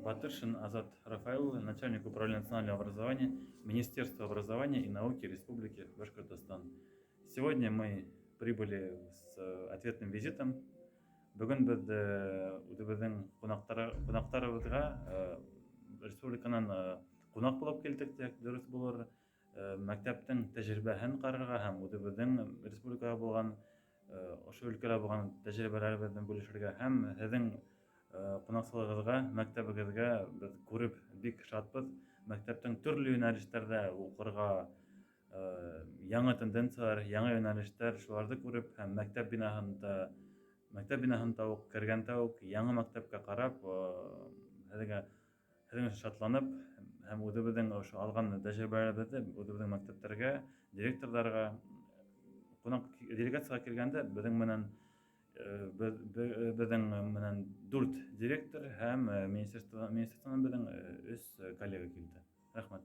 Батыршин Азат Рафаил, начальник управления национального образования Министерства образования и науки Республики Башкортостан. Сегодня мы прибыли с ответным визитом. Бүген без үзебезнең кунакларыбызга республиканан кунак булып килдек дисәк дөрес булыр. Мәктәптең тәҗрибәһен карарга һәм үзебезнең республикада булган ошо өлкәдә булган тәҗрибәләребезне бүлешергә һәм һеҙҙең ҡунаҡсылығығыҙға, мәктәбегеҙгә беҙ күреп бик шатбыҙ. Мәктәптең төрлө йүнәлештәрҙә уҡырға яңы тенденциялар, яңы йүнәлештәр, шуларҙы күреп һәм мәктәп бинаһында мәктәп бинаһында уҡ кергәндә үк яңы мәктәпкә ҡарап, һеҙгә һеҙҙең өсөн шатланып һәм үҙебеҙҙең ошо алған тәжрибәләребеҙҙе үҙебеҙҙең мәктәптәргә, директорҙарға, ҡунаҡ делегацияға килгәндә беҙҙең менән беҙҙең менән дүрт директор һәм министерство министерствонан беҙҙең өс коллега килде. Рәхмәт.